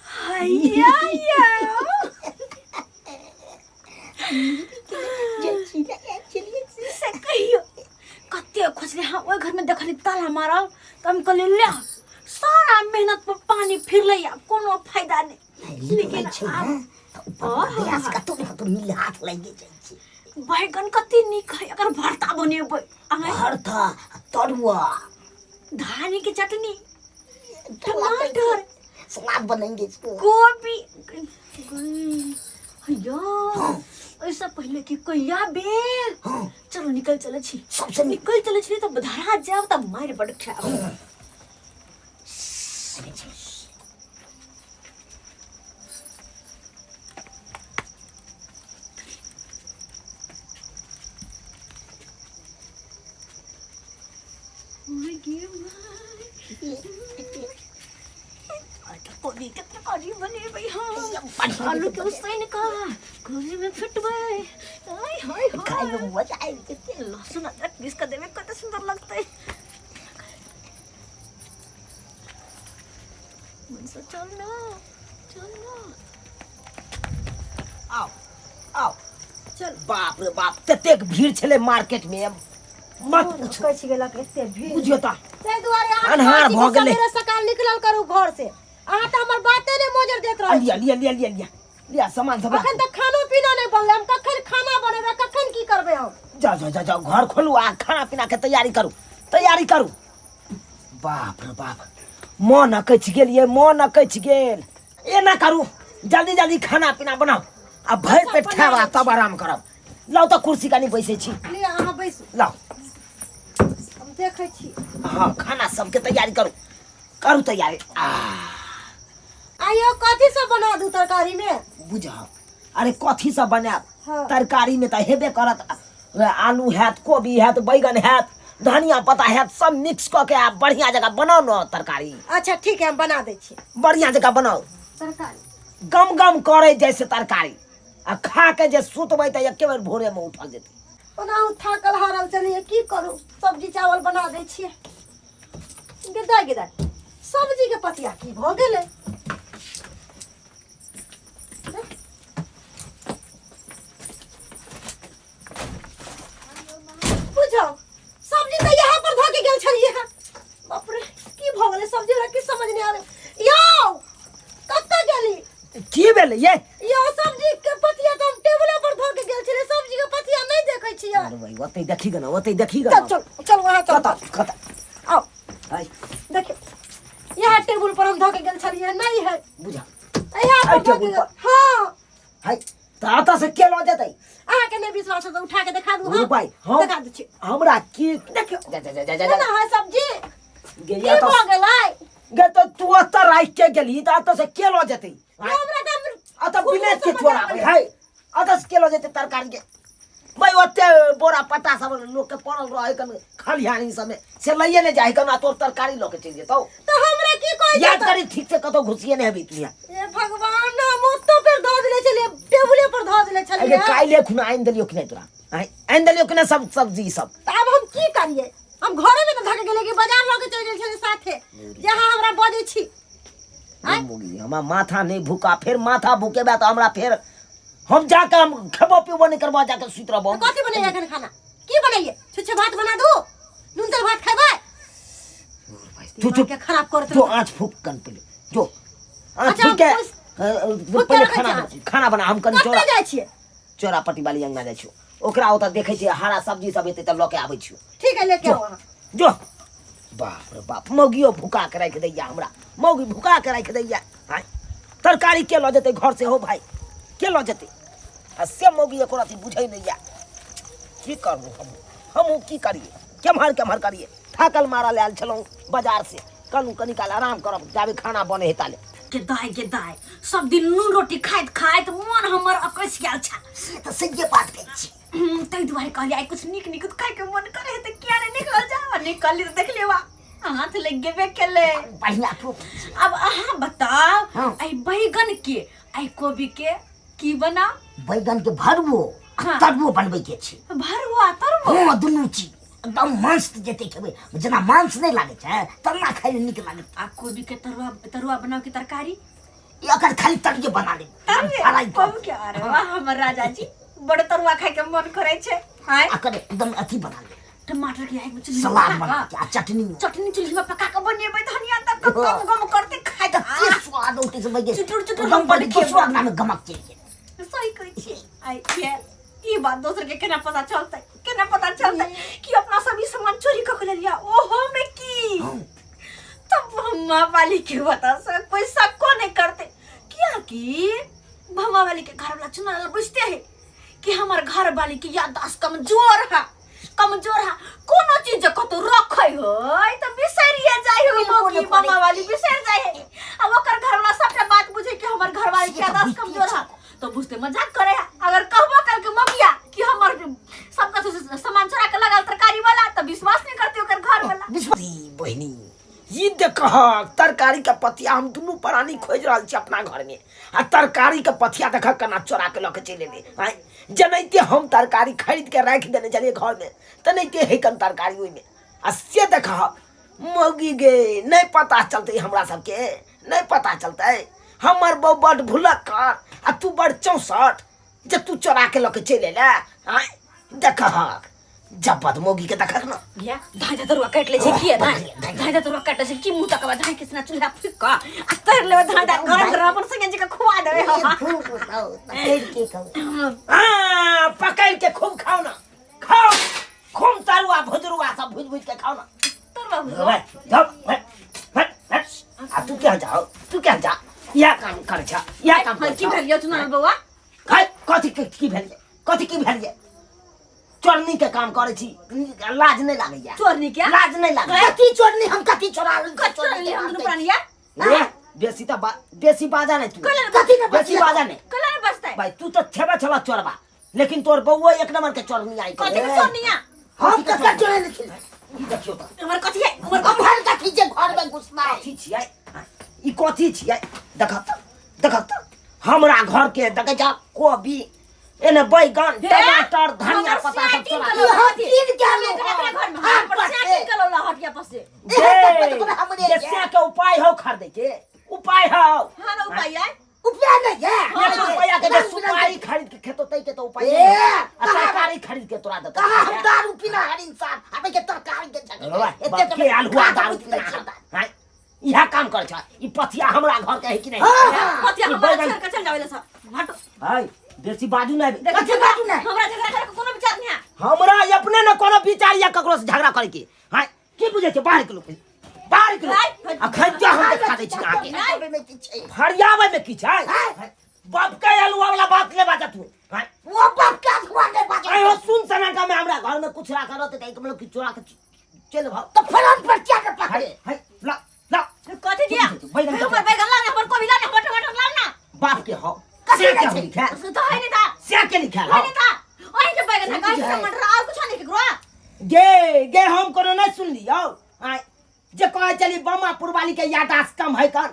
हैया या से कहियो कते खोजले हाँ ओहि घरमे देखली ताला मारल तऽ हम कहलियै ले सारा मेहनत पर पानी फिरलै आ कोनो फायदा नहि लेकिन आब ऊपर कतौ ने कतौ मिल हाथ लागि जाइ छै बैगन कते नीक है एकर भरता बनेबै आँय भरता तरुआ धानी के चटनी टमाटर सलाद बनेंगे इसको गोभी हैया ऐसा पहले कि कहिया बे हाँ चलो निकल चले छी सबसे नीक निकल चले छी तब धरा जाब तब मारि बड़ खायब कोबी के तरकारी बनेबै हम आलू के उसैन कऽ कोबी में फिटबै आय हाय खाय हाय में मजा आबि जेतै लहसुन अदरक पीस कऽ देबै कते सुंदर लगतै मनसा चल ना चल ना आओ आओ चल बाप रे बाप ततेक भीड़ छलै मार्केट में मत पूछू कहै छी गेलक एते भीड़ बुझियौ तऽ ताहि दुआरे अहाँ अन्हार कहै छी भऽ कि गेलै। सबेरे सकाल निकलल करू घर से अहाँ तऽ हमर बाते नहि मोजर दैत रहै लिया लिया लिया लिया लिया लिया सामान सब अखन तक खानो पीना नहि बनलै हम कखन खाना बनेबै कखन की करबै हम जाओ जाओ जाओ जाओ घर खोलू आ खाना पीना के तैयारी करू तैयारी करू बाप रे बाप मन अकछि गेल ये मन अकछि गेल एना करू जल्दी जल्दी खाना पीना बनाउ आ भरि पेट खायब आ तब आराम करब लाउ तऽ कुर्सी कनी बैसै छी लिअ अहाँ बैसू लाउ हम देखै छी हँ खाना सबके तैयारी करू करू तैयारी आ आइयो कथी सब बना दू तरकारी में बुझाउ अरे कथी सब बनायब हाँ। तरकारी में तऽ हेबे करत आलू हैत कोबी हैत बैगन हैत धनिया पत्ता हैत सब मिक्स कऽ के आ बढ़िया जगह बनाउ ने तरकारी अच्छा ठीक है हम बना दै छी बढ़िया जगह बनाउ तरकारी गम गम करे जैसे तरकारी आ खा के जे सुतबै तऽ एके बेर भोरे में उठल जेतै ओना थाकल हारल चलिए की करू सब्जी चावल बना दै छियै गेदा गेदा सब्जी के पतिया की भऽ गेलै बुझो सब्जी तऽ यहाँ पर धऽ के गेल छलियै हँ बाप रे की भऽ गेलै सब्जी हमरा किछु समझ नहि आबै यौ कतऽ गेली की भेलै ये यौ सब्जी के पतिया तऽ हम टेबुले पर धऽ के गेल छलियै सब्जी के पतिया नहि देखै छियै अरे भाई ओतै देखी गन ओतै देखी चल गन चल चल वहाँ चल कतऽ कतऽ आओ हाय देखियौ यहाँ टेबुल पर हम धऽ के गेल छलियै नहि है बुझा यहाँ पर एहि धऽ के टेबुल पर? हाँ हाय तऽ एतऽ से के लऽ जेतै अहाँके नहि विश्वास है तऽ उठा के देखा दू रुक भाई हम देखा दै छी हमरा की देखियौ जा जा जा जा जा ना है सब्जी गे की या तऽ भऽ गेलै गे तऽ तू ओतऽ राखि के गेली तऽ एतऽ से के लऽ जेतै यौ, हमरा तऽ एतऽ खुद बिलेट के समझ चोराबै आबै। है एतऽ से के लऽ जेतै तरकारी के भाई ओते बोरा पट्टा सब लोक के पड़ल रहै कन खलिहानी सबमे से लइए नहि जाइ कन आ तोर तरकारी लऽ के चलि जेतौ तऽ हमरा की कहै याद करी ठीक से कतौ घुसिए नहि हेबी तू यहाँ हे भगवान हम ओतऽ पर धऽ देले छलियै टेबुले पर धऽ देले अरे छलियै काल्हि खुना आनि देलियौ कि नहि तोरा आँय, आनि देलियौ कि नहि सब सब्जी सब तऽ आब हम की करियै हम घरे में तऽ धऽ के गेलियै कि बाजार लऽ के चलि गेल छलियै साथे जे अहाँ हमरा बजै छी मुगी हमरा माथा नहि भूका फेर माथा भूकेबे तऽ हमरा फेर हम जाके हम खेबो पीबो नहीं करबो जाके सुति रहबो। तऽ कथी बनैया एखन खाना? की बनैया? छुच्छे भात बना दू, नून तेल भात खेबै? तू चुप के खराब करत। जो आँच फूक कन पहिले, जो आँच अच्छा, फूक के फूक के पहिले रखै खाना छी बना, खाना बना। हम कनि कतऽ चौरा जाइ छियै? चौरा पट्टी वाली अंगना जाइ छियौ, ओकरा ओतऽ देखै छियै हरा सब्जी सब एतै तऽ लऽ के आबै छियौ। ठीक है, लेके जो आउ अहाँ। जो। बाप रे बाप, मौगियो भुका के राखि दैया हमरा, मौगी भुका के राखि दैया। आँय, तरकारी के लऽ जेतै घर से हो भाई, के लऽ जेतै? आ से मौगी एको रत्ती बुझै नहि या। की करू हम, हमहूँ की करियै, केम्हर केम्हर करियै? थाकल मारल आयल छलहुँ बाजार से, कहलहुँ कनी काल आराम करब जाबे खाना बने हे ताले। के दाय के दाय, सब दिन नून रोटी खाइत खाइत मन हमर अकैस गेल छै। से तऽ सहिए बात कहै छी। ताहि दुआरे कहलियै आइ कुछ नीक नीक खाय के मन करे है तऽ किया ने निकल जाओ। निकलली तऽ देखलियै वाह, हाथ लग गेबे केलै। बढ़िया टोप। अब अहाँ बताउ, हाँ। एहि बैगन के एहि कोबी के की बनाउ? बैगन के भरबो आ तरुओ बनबै के छै। भरुआ तरुओ? हँ, दुनू चीज एकदम मांस जते खेबै, जेना मांस नहि लागै छै तेना खाय मे नीक लागत। आ कोबी के तरुआ, तरुआ बनाउ की तरकारी? ई अकर खाली तरुए बना लेब। तरुए? फ्राई कऽ। कोबी के? अरे वाह, हमर राजा जी, बड़ तरुआ खाय के मन करै छै। आँय? अकर एकदम अथी बना लेब। टमाटर के आगि में चूल्ही में सलाद पका बना कऽ, के आ चटनी। चटनी चूल्ही में पका के बनेबै, धनिया दऽ कऽ गम गम करते खाय तऽ की स्वाद औतै से भैया। चुटुर चुटुर एकदम हम बड़ बड़ खेबै। दोसरो अंगना में गमक चलि गेल। सही कहै छियै। आइ ये ई बात दोसर के केना पता चलतै, केना पता चलतै कि अपना सब ई सामान चोरी कऽ के लेलियै? ओहो में की तब भम्मा वाली के बता सक कोई शक्को नहीं करते, कियाकि भम्मा वाली के घर वाला चुनाव बुझते है कि हमर घर वाली के याददाश्त कमजोर है, कमजोर है। कोनो चीज जे कतौ रखै है तऽ बिसरिए जाइ है। बिल्कुल मौगी नहि मामा वाली बिसरि जाइ है। अब ओकर घर वाला सबटा बात बुझे कि हमर घर वाली के से तऽ याददाश्त बुझिते कमजोर है, तो बुझते मजाक करे है। अगर कहबो कल के ममिया कि हमर सबका सामान चोरा के लगल तरकारी वाला, तो विश्वास नहीं करते ओकर घर वाला। विश्वास ई बहिनी, ई देखहक तरकारी के पथिया। हम दुनू प्राणी खोजि रहल छी अपना घर में आ तरकारी के पथिया देखक केना चोरा के लऽ के चलि एलै। आँय, जेनाहिते हम तरकारी खरीद के राखि देने छलियै घर में तेनाहिते हेकन तरकारी ओहिमे। आ से देखहक मौगी गे, नहि पता चलतै हमरा सबके, नहि पता चलतै। हमर बहू बड भुलक्कर आ तू बड़ चौंसठ जे तू चोरा के लऽ के चलि एले। आँय, देखहक जब बदमौगी के देखक ना। भैया, धाय धाय तरुआ काटि लै छै की? धाय धाय धाय तरुआ काटि लै छै की? मुँह तकबा धाय किसना चूल्हा फूकि कऽ आ तरि लेबै धाय धाय गरम गरम, अपन संगे जी के खुआ देबै हम। खूब खाउ, पकड़ि के खाउ। हाँ, पकड़ के खूब खाओ ना, खाओ खूब तरुआ भुजरुआ सब भुज भुज के खाओ ना। तरुआ भुजरुआ। भाई, जाओ, भाई, भाई, भाई। आ तू क्या जाओ, तू क्या जा, यह काम कर जा, यह काम कर की भेल यौ चुनाव बौआ? भाई, कथी की भेल? कथी की भेल? चोरनी के काम करे छी, लाज नहीं लागैया? चोरनी के लाज नहीं लागैया? कथी चोरनी? हम कथी चोरा? कथी चोरनी हम दुनू प्राणी यार? ए, बेसी त बेसी बाजा नहीं तू। कथी ने बेसी बाजा नहीं। कला ने बचतै? भाई, तू तो छेबे छला चोरबा, लेकिन तोर बउआ एक नंबर के चोरनी आई। कथी के चोरनिया? हम कथी चोरे नहीं छी? ई देखियो त। हमर कथी है? हमर हम हर कथी जे घर में घुसना है। कथी छियै ई? कथी छियै? देख त, देख त, हमरा घर के देखे जा, कोबी एने बैगन टमाटर धनिया पत्ता सब चोरा के ई हम कीन के आनलहुँ अपना घर में हन। हम पर से के लौला हटिया पर से। एहन हमरे जे से के उपाय हो, खरीदे के उपाय हो? हां ना, उपाय है। उपाय नहीं है। एक रुपया के जे सुपारी खरीद के खेतो तै के तो उपाय ए, नहीं है। आ कहाँ- तरकारी खरीद के तोरा देतो। कहाँ हम दारू पीना हर इंसान आबे के तरकारी के झगड़ा। बाप के आलू दारू पीना हैं, इहा काम कर छ। ई पथिया हमरा घर के है कि नहीं? हाँ, हाँ। पतिया ई हमरा बैगन- छोड़ के चल जावे सब, हटो। है, बेसी बाजू नहीं। कथी बाजू नहीं? हमरा झगड़ा करे के कोनो विचार नहीं है। हमरा अपने न कोनो विचार या ककरो से झगड़ा करे के हैं। की बुझे छै बाहर के लोग, बाहर के लोग? आ खैते हम देखा दै छी अहाँके। में की छै? फरियाबै में की छै? बाप के अलुआ वाला बात ले बाजा तू हैं? वो बाप के अथवा नहीं बाजू। आयो सुन सनाटा में हमरा घर में कुछ राखल रहते त एक मतलब कि चोरा के चल भाव। तो फरन पर क्या के पकड़े? है, ला ला। कथी दिया? बैगन के- हमर बैगन लाना, हमर कोबी लाना, हमर टमाटर लाना। बाप के हो कथी से के नहि छै? लिखा उसको तो है नहीं था। से के लिखा है नहीं था। ओही के बैगन है, कहीं टमाटर और कुछ नहीं केकरो। गे गे, हम कोनो नहीं सुन लियो। आय, जे कहे चली बमा पुरवाली के याददाश्त कम है कन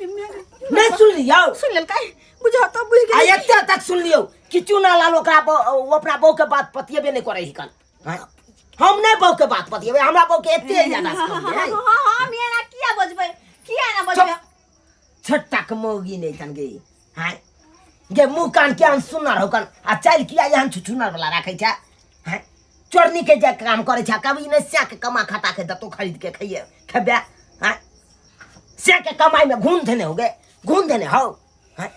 नहीं सुन लियो। सुन लेलकै, बुझा तो बुझ आ गेल। एते तक सुन लियो कि चूना लाल ओकरा ओ अपना बहू के बात पतियेबे नहीं करे ही कन। आय, हम नहीं बहू के बात पतियेबे, हमरा बहू के एते याददाश्त कम है। हां हां, हम एना किया बजबै, किया एना बजबै? छोटा के मौगी नहीं तन गई। हाँ, जे मुँह कान केहन सुन्नर हो कन आ चालि किया एहन छुछुनर वाला राखै छै हैं चोरनी के जे काम करै छै कभी नहि सएह के कमा खटा के दतो खरीद के खैये खेबे हैं सएह के कमाई में घून धेने हो गे घून धेने हौ हैं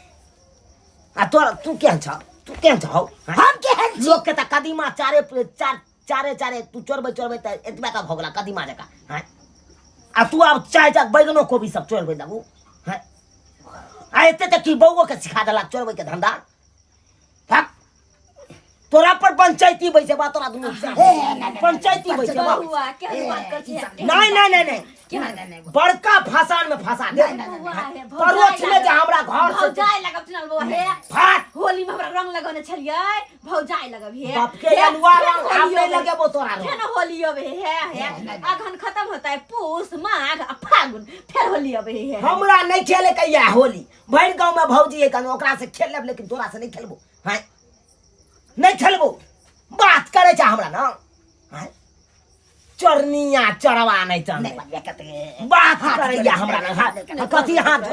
आ तोरा तू केहन छ तू केहन छ हौ हैं? हम केहन छी लोक के तऽ कदीमा चारे चार चारे चारे तू चोरबै चोरबै तऽ एतबे का भऽ गेला कदीमा जकाँ हैं आ तू आब चाहे जा बैगनो कोबी सब चोरबै लगू हैं आ एते तऽ की बौओ के सिखा देलक चोरबै के धंधा फक तोरा पर पंचायती बैसेबा तोरा दुनू पंचायती बैसेबा बौआ केहन बात कर छी नहीं नहीं नहीं नहीं केहन बड़का फसान में फंसा दे बौआ हे परोक्ष में जे हमरा घर से भौजाई लगब चुनल बौआ हे फाट होली में हमरा रंग लगौने छलियै भौजाई लगब हे बाप के अलुआ रंग आब नहीं लगेबो तोरा रंग। फेर होली अबे हे हे अगहन खत्म होता है पूस माघ आ फागुन फेर होली अबे हे हमरा नहीं खेले के या होली भरि गांव में भौजी है कन ओकरा से खेल लेब लेकिन तोरा से नहीं खेलबो हैं नहीं खेलबो बात करे छै हमरा ना हैं चरनिया चरवा नहीं चरने नहीं बलिया कते बात करैया हमरा ना हाथ कथी हाथ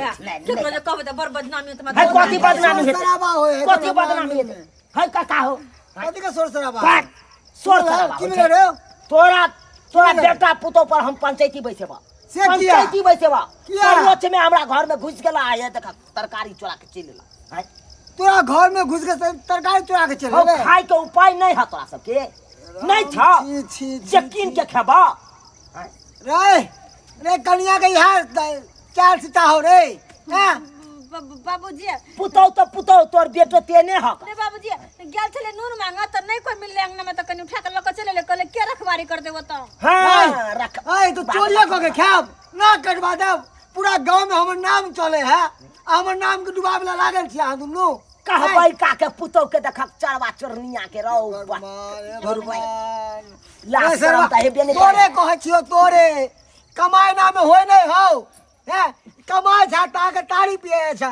जोड़ केकरो जे कहबै तऽ बड़ बदनामी होत है कथी बदनामी हेतै शराबा होय है कथी बदनामी हेतै है काका हो कथी के शोर शराबा बात शोर शराबा की होइ भेलै छै। रे तोरा तोरा बेटा पुतोह पर हम पंचायती बैसेबा से किया? पंचायती बैसेबा किया? परोक्ष में हमरा घर में घुस गेला है देख तरकारी चोरा के चलि एला हैं? तोरा घर में घुस के तरकारी चोरा के चल हौ गेलै खाय के उपाय नहीं है तोरा सबके नहीं छ छी छी जे कीन के खेबा रे रे कनिया के यहाँ चार सीता हो रे हैं बाबूजी पुतौ तऽ पुतौ तोर बेटो तेने हक नहीं बाबूजी गेल छले नून मांगा तऽ नहीं कोई मिलले अंगना में तऽ कनी उठा के लऽ के चले ले कहले के रखवारी कर देबो तऽ हाँ रख ऐ तो चोरिया कऽ के खायब ना कटवा देब पूरा गांव में हमर नाम चले है आ हमर नाम के डुबावे ला लागल छी अहाँ दुनू कहबै का के पुतौ के देखक चरवा चोरनिया के रौ भगवान, हे भगवान। लाश ए सरवा, शरम तऽ हेबे नहि तोरे करे। कहै छियौ तोरे कमाइ नामे होइ नहि हौ हैं कमाइ छ ताके तारी पिए छ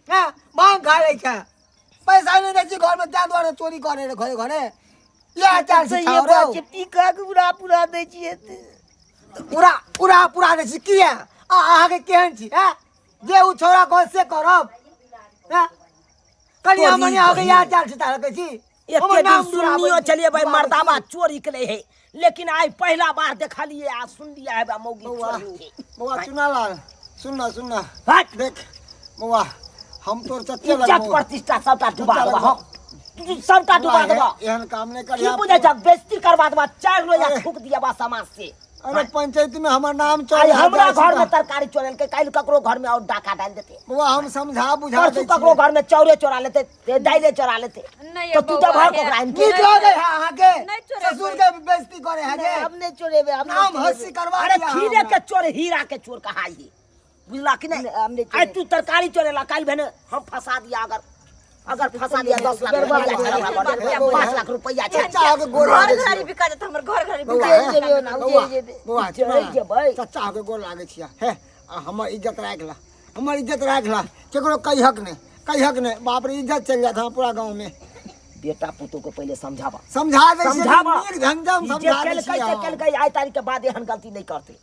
हैं भांग खा लै छ पैसा नहि दै छी घरमे ताहि दुआरे चोरी करे रे घरे घरे इएह चाल से छौ रे पी कऽ के उड़ा पुरा दै छियै उड़ा उड़ा पुरा दै छी किया आ अहाँके केहन छी हैं जे ओ छौड़ा कहत से करब हैं कनिया तोरी मनिया होके बहिन। इएह चाल से तारकै छी एते हमर दिन नाम डुबाबै सुनलियो छी, चलिए भाई डुबाबै मर्दाबा छी। चोरी के है लेकिन आइ पहला बार देखलिए आ सुनलिए है बा मौगी बौआ चोरी के। बौआ चुना लाल सुन ना सुन ना हट देख बौआ हम तोर चचे इज्जत लगबो प्रतिष्ठा सबटा डुबा चचा देबा लगबो। हम तू सबटा डुबा देबा एहन काम नहि की करिया बुझै छ बेइज्जती करवा देबा चार लोया अरे। थूक दिया बा समाज से अरे पंचायत में हमर नाम आइ चल हमरा घर में तरकारी चोरेलकै काल्हि ककरो घर में और डाका डालि देतै बौआ हम समझा बुझा परसू दै ककरो छियै घर में चाउरे चोरा लेतै ते दाइले चोरा लेतै नहीं तो तू बौआ, दबहक हे। ओकरा इनके नीक लगै है अहाँके नहि चोरेबै। ससुर के बेइज्जती करे है जे हम नहि चोरेबै हम नहि नाम चोरेबै। हंसी करवा अरे दिया खीरे हमरा। के चोर हीरा के चोर कहा ही बुझला कि नहीं हम नहीं आइ तू तरकारी चोरेला काल्हि भेने हम फंसा दिया अगर अगर फंसा दिया 10 लाख रुपया छै हमरा घर में, 5 लाख रुपया छै चचा के गोर घर लागै घरारी छियै। बिका जेतै हमर घर घरारी बौआ, बिका हे, जेतै जेबै ओना, बौआ, उजरि जेबै। बौआ, उजरि जेबै। चचा के गोर लागै छियै हे आ हमर इज्जत राखि ला हमर इज्जत राखि ला केकरो कहिहक नहि कहिहक नहि बाप रे इज्जत चलि जायत हमरा पूरा गाँव में बेटा पुतोह के पहिले समझाबा समझा दै छियै समझाबा नीक ढंग से हम ई जे समझा दै केलकै छियै से हम। केलकै आइ तारीख के बाद एहन गलती नहीं करतै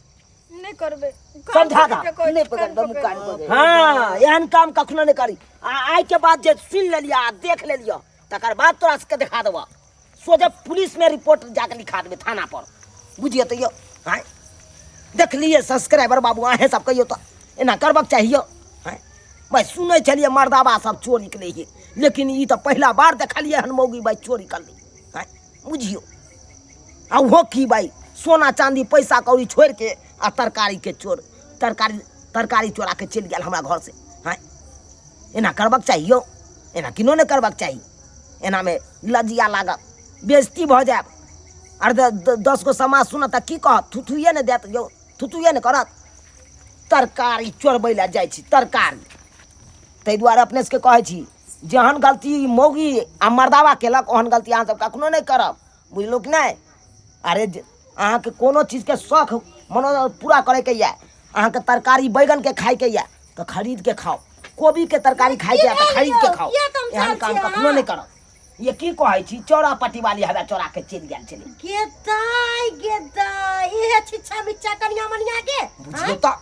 नहि करबै समझा दा। नहि पकड़बै हम कान पकड़बै हाँ एहन काम कखनो नहीं करी आ आइ के बाद जे सुन लेलिया आ देख लेलिया तकर बाद तोरा सबके देखा देबा सोझे पुलिस में रिपोर्ट जाके लिखा देबै थाना पर बुझिए तो यो हाँ देख लिए सब्सक्राइबर बाबू अहें सब कहियो तो एना करबक चाहिए हाँ भाई सुनै छलियै मर्दाबा सब चोरी के है लेकिन ई तऽ पहिला बार देखलियै हन मौगी भाई चोरी कर ली हाँ बुझियौ आ ओहो की भाई सोना चांदी पैसा कौड़ी छोड़ि के आ तरकारी के चोर तरकारी तरकारी चोरा के चलि गेल हमरा घर से हाँ एना करबक चाही यौ एना किनो नहि करबक चाही एनामे लज्जिया लागत बेइज्जती भऽ जायब आर 10 गो समाज सुनत तऽ की कहत थुथुए नहि देत यौ थुथुए नहि करत तरकारी चोरबै लए जाइ छी तरकारी ताहि दुआरे अपने सबके कहै छी जेहन गलती मौगी आ मर्दाबा केलक ओहन गलती अहाँ सब कखनो नहि करब बुझलहुँ कि नहि अरे अहाँके कोनो चीजके शौख मनो पूरा करैके यऽ अहाँके तरकारी बैगनके खाइके यऽ तऽ खरीदके खाउ कोबीके तरकारी खाइके यऽ तऽ खरीदके खाउ किया तमसाल एहन काम छियै कखनो नहि करब ये की कहै छी चौरा पट्टी वाली हवे चोरा के चलि गेल छलै गे दाइ गे दाइ इहे छिच्छा बिच्छा कनिया मनिया के बुझियौ तऽ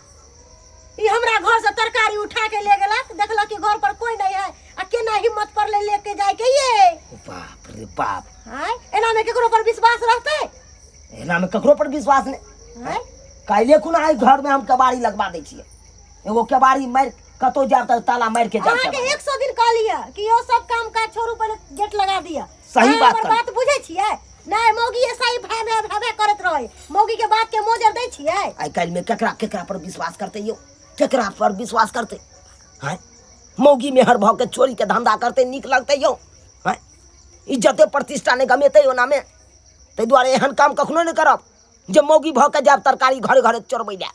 ई हमरा घर से तरकारी उठा के ले गेलक, देखलक कि घर पर कोई नहीं है आ केना हिम्मत पर ले लेके जाय के ये। बाप रे बाप। आय, एना में केकरो पर विश्वास रहते? एना में ककरो पर विश्वास नहीं। आय? काल्हे खुना एहि घर में हम केबाड़ी लगवा दै छियै, एगो केबाड़ी मारि कतौ जायब तऽ ताला मारि के जायब। अहाँके 100 दिन कहलियै कि यो सब काम काज छोड़ू, पहिले गेट लगा दिअ। सही अहाँ बात हमर कहलियै। बात बुझै छियै? नहि, मौगी ऐसा ही भै भै भै भै करैत रहै, मौगी के बात के मोजर दै छियै? आइ काल्हि में केकरा केकरा पर विश्वास करतै यौ, केकरा पर विश्वास करतै? हैं, मौगी मेहर भऽ के चोरी के धंधा करतै, नीक लगतै यौ? हैं, इज्जते प्रतिष्ठा नहि गमेतै ओना में। ताहि दुआरे एहन काम कखनो नहि करब जे मौगी भऽ के जायब तरकारी घरे घरे चोरबै लए।